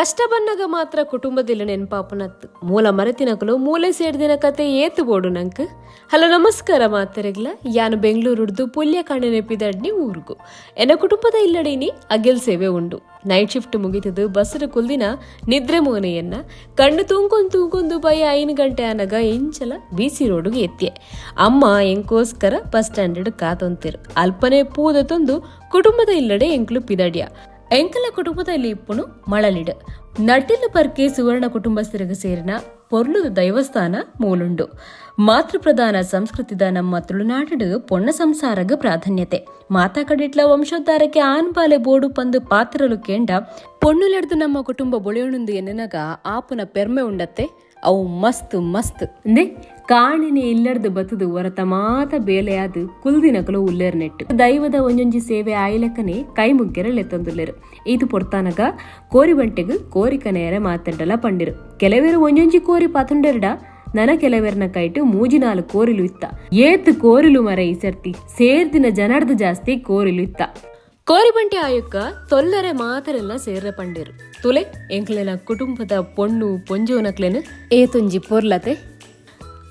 ಕಷ್ಟ ಬನ್ನಗ ಮಾತ್ರ ಕುಟುಂಬದಲ್ಲಿ ನೆನ್ಪಾಪುನತ್ತು ಮೂಲ ಮರೆತಿನಕುಲು ಮೂಲೆ ಸೇರ್ದಿನ ಕತೆ ಏತು ಬೋಡು ನಂಕ್. ಹಲೋ ನಮಸ್ಕಾರ ಮಾತೆರೆಗ್ಲ, ಯಾನು ಬೆಂಗಳೂರುಡ್ದು ಪುಲ್ಯ ಕಣ್ಣನೆ ಪಿದಡ್ನಿ ಊರುಗು. ಎನ್ನ ಕುಟುಂಬದ ಇಲ್ಲಡೇನಿ ಅಗೆಲ್ ಸೇವೆ ಉಂಡು. ನೈಟ್ ಶಿಫ್ಟ್ ಮುಗಿತದು ಬಸ್ಸು ಕುಲ್ದಿನ ನಿದ್ರೆ ಮೋನೆಯನ್ನ ಕಣ್ಣು ತೂಂಕೊಂದು ತೂಂಕೊಂದು ಬೈ 5 ಗಂಟೆ ಆನಗ ಎಂಚಲ ಬಿ ಸಿ ರೋಡ್ಗೆ ಎತ್ತಿಯೆ. ಅಮ್ಮ ಎಂಕೋಸ್ಕರ ಬಸ್ ಸ್ಟ್ಯಾಂಡ್ ಕಾತೊಂತಿರು. ಅಲ್ಪನೆ ಪೂದ ತಂದು ಕುಟುಂಬದ ಇಲ್ಲಡೆ ಎಂಕ್ಲು ಪಿದಡ್ಯ. ಎಂಕಲ ಕುಟುಂಬದಲ್ಲಿ ಇಪ್ಪುನು ಮಳಲಿಡು ನಟಿಲು ಪರ್ಕೆ ಸುವರ್ಣ ಕುಟುಂಬಸ್ಥರಿಗೆ ಸೇರಿನ ಪೊರ್ಲುದ ದೈವಸ್ಥಾನ ಮೂಲುಂಡು. ಮಾತೃಪ್ರಧಾನ ಸಂಸ್ಕೃತಿದ ನಮ್ಮ ತುಳುನಾಡು ಪೊಣ್ಣ ಸಂಸಾರಗ ಪ್ರಾಧಾನ್ಯತೆ. ಮಾತಾ ಕಡಿಟ್ಲ ವಂಶೋದ್ಧಾರಕ್ಕೆ ಆನ್ಬಾಲೆ ಬೋಡು ಪಂದು ಪಾತ್ರಲು ಕೇಂಡ ಪೊಣ್ಣುಲಡ್ದು ನಮ್ಮ ಕುಟುಂಬ ಬೊಳೆಯೊಣಂದು ಎನ್ನನಗ ಆಪುನ ಪೆರ್ಮೆ ಉಂಡತ್ತೆ, ಅವು ಮಸ್ತ್ ಮಸ್ತ್. ಅಂದೆ ಕಾಣಿನಿ ಇಲ್ಲರ್ದು ಬತ್ತದು ಹೊರತ ಮಾತ ಬೇಲೆಯಾದ ಕುಲ್ದಿನಕಲು ಉಲ್ಲೇರ್ ನೆಟ್ಟು ದೈವದ ಒಂಜೊಂಜಿ ಸೇವೆ ಆಯ್ಲಕ್ಕನೆ ಕೈ ಮುಗ್ಗೆರ ಲೆತ್ತೊಂದುಲ್ಲೇರು. ಇದು ಪೊರ್ತಾನಗ ಕೋರಿ ಬಂಟೆಗ್ ಕೋರಿ ಕನೆಯರ ಮಾತಂಡಲ ಪಂಡಿರು. ಕೆಲವೇರು ಒಂಜೊಂಜಿ ಕೋರಿ ಪಾತುಂಡೆರಡ ನನ ಕೆಲವೆರ್ನ ಕೈಟು ಮೂಜಿ ನಾಲು ಕೋರಿಲು ಇತ್ತ. ಏತ್ ಕೋರಿಲು ಮರ ಈ ಸರ್ತಿ ಸೇರ್ದಿನ ಜನರ್ದು ಜಾಸ್ತಿ ಕೋರಿಲು ಇತ್ತ. ಕೋರಿಬಂಟೆ ಆಯುಕ್ಕ ತೊಲ್ಲರೆ ಮಾತರೆಲ್ಲ ಸೇರ್ರೆ ಪಂಡಿರು. ತುಲೆ ಎಂಕ್ಲೆನ ಕುಟುಂಬದ ಪೊಣ್ಣು ಪೊಂಜೋನಕ್ಲೆನ್ ಏತೊಂಜಿ ಪೊರ್ಲತೆ.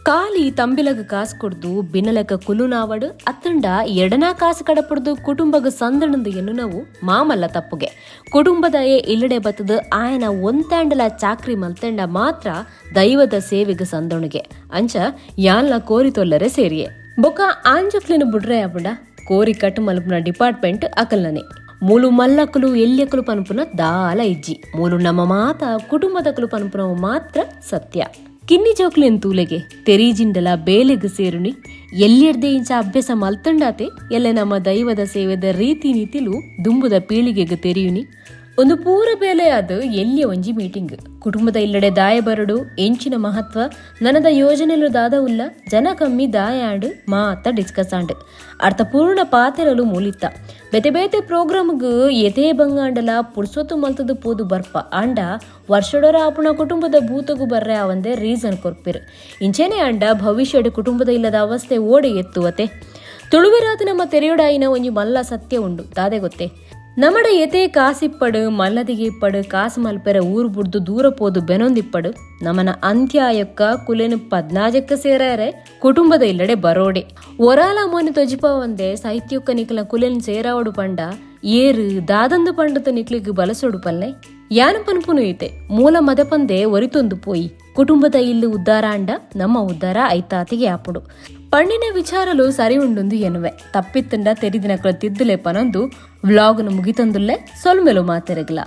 ಕಾಲಿ ತಂಬಿಲಗ ಕಾಸು ಕೊಡ್ದು ಬಿನ್ನಲೆಕ್ಕ ಕುಲುನಾವಡು ಅತ್ತಂಡ ಎಡನಾ ಕಾಸು ಕಡಪಡ್ದು ಕುಟುಂಬಗ ಸಂದಣಂದು ಎನ್ನು ನಾವು ಮಾಮಲ್ಲ ತಪ್ಪುಗೆ. ಕುಟುಂಬದ ಇಲ್ಲಡೆ ಬತ್ತದು ಆಯನ ಒಂತಾಂಡಲ ಚಾಕ್ರಿ ಮಲ್ತಂಡ ಮಾತ್ರ ದೈವದ ಸೇವೆಗೆ ಸಂದೊಣಗೆ. ಅಂಚ ಯಾನ್ಲ ಕೋರಿ ತೊಲ್ಲರೆ ಸೇರಿಯೆ. ಬೊಕ ಆಂಜಕ್ಲಿನ ಬುಡ್ರೆ ಅಬುಡ ಕೋರಿ ಕಟ್ಟು ಮಲ್ಪುನ ಡಿಪಾರ್ಟ್ಮೆಂಟ್ ಅಕಲ್ನನೆ. ಮೂಲು ಮಲ್ಲಕಲು ಎಲ್ಯಕಲು ಪನ್ಪುನ ದಾಲ ಇಜ್ಜಿ. ಮೂಲು ನಮ್ಮ ಮಾತ ಕುಟುಂಬದಕಲು ಪನ್ಪುನವು ಮಾತ್ರ ಸತ್ಯ. ಕಿನ್ನಿ ಜೋಕ್ಲೆನ್ ತೂಲೆಗೆ ತೆರೀಜಿಂಡಲ ಬೇಲೆಗ್ ಸೇರುನಿ ಎಲ್ಲಿಯರ್ದೆ ಇಂಚ ಅಭ್ಯಾಸ ಮಲ್ತಂಡಾತೆ ಎಲ್ಲೆ ನಮ್ಮ ದೈವದ ಸೇವೆದ ರೀತಿ ನೀತಿಲು ದುಂಬುದ ಪೀಳಿಗೆಗೆ ತೆರೆಯುನಿ. ಒಂದು ಪೂರ ಬೇಲೆ ಅದು ಎಲ್ಲಿಯ ಒಂಜಿ ಮೀಟಿಂಗ್. ಕುಟುಂಬದ ಇಲ್ಲಡೆ ದಾಯ ಬರಡು ಎಂಚಿನ ಮಹತ್ವ, ನನದ ಯೋಜನೆಲು ದಾದ ಉಲ್ಲ, ಜನ ಕಮ್ಮಿ ದಾಯಾಂಡ್ ಮಾತ ಡಿಸ್ಕಸ್ ಆಂಡ್. ಅರ್ಥಪೂರ್ಣ ಪಾತೆರಲು ಮೂಲಿತ್ತ. ಬೇತೆ ಬೇತೆ ಪ್ರೋಗ್ರಾಮ್ಗ್ ಎತೆ ಬಂಗಾಂಡಲ ಪುರ್ಸೊತ್ತು ಮಲ್ತದು ಪೋದು ಬರ್ಪ ಆಂಡ ವರ್ಷಡೊರ ಆಪುಣ ಕುಟುಂಬದ ಭೂತಗು ಬರ್ರೆ ಅವಂದೆ ರೀಸನ್ ಕೊರ್ಪಿರು. ಇಂಚೇನೆ ಅಂಡ ಭವಿಷ್ಯಡ್ ಕುಟುಂಬದ ಇಲ್ಲದ ಅವಸ್ಥೆ ಓಡೆ ಎತ್ತುವತೆ. ತುಳುವೆರಾದ ನಮ್ಮ ತೆರೆಯೊಡಾಯಿನ ಒಂಜಿ ಮಲ್ಲ ಸತ್ಯ ಉಂಡು, ದಾದೆ ಗೊತ್ತೆ? ನಮಡ ಎತೆ ಕಾಸಿಪ್ಪಡು, ಮಲ್ಲದಿಗೆ ಇಪ್ಪಡು, ಕಾಸು ಮಲ್ಪೆರೆ ಊರು ಬುಡ್ದು ದೂರ ಪೋದು ಬೆನೊಂದಿಪ್ಪಡು, ನಮನ ಅಂತ್ಯಾಯಕ್ಕ ಕುಲೆನು ಪದ್ನಾಜಕ್ಕ ಸೇರಾರೆ ಕುಟುಂಬದ ಇಲ್ಲಡೆ ಬರೋಡೆ. ಒರಾಲ ಮೋನಿ ತೊಜಿಪವಂದೆ ಸಾಹಿತ್ಯಕ್ಕ ನಿಕ್ಲ ಕುಲೆನ್ ಸೇರಾವಡು ಪಂಡ ಏರು ದಾದಂದು ಪಂಡತ ನಿಕ್ಲಿಗ್ ಬಲಸೊಡು ಪಲ್ಲೆ. ಯಾನು ಪನ್ಪುನು ಐತೆ, ಮೂಲ ಮದಪಂದೆ ಒರಿತೊಂದು ಪೋಯಿ. ಕುಟುಂಬದ ಇಲ್ಲು ಉದ್ದಾರ ಅಂಡ ನಮ್ಮ ಉದ್ದಾರ ಐತಾತಿಗೆ ಆಪುಡು. ಪಣ್ಣಿನ ವಿಚಾರಲು ಸರಿ ಉಂಡುಂದು ಎನ್ನುವೆ. ತಪ್ಪಿತ್ತಂಡ ತೆರಿದಿನಕಲ ತಿದ್ದುಲೆ ಪನೊಂದು ವ್ಲಾಗ್ನು ಮುಗಿತಂದುಲ್ಲೆ. ಸೊಲ್ಮೆಲು ಮಾತೆರಗ್ಲ.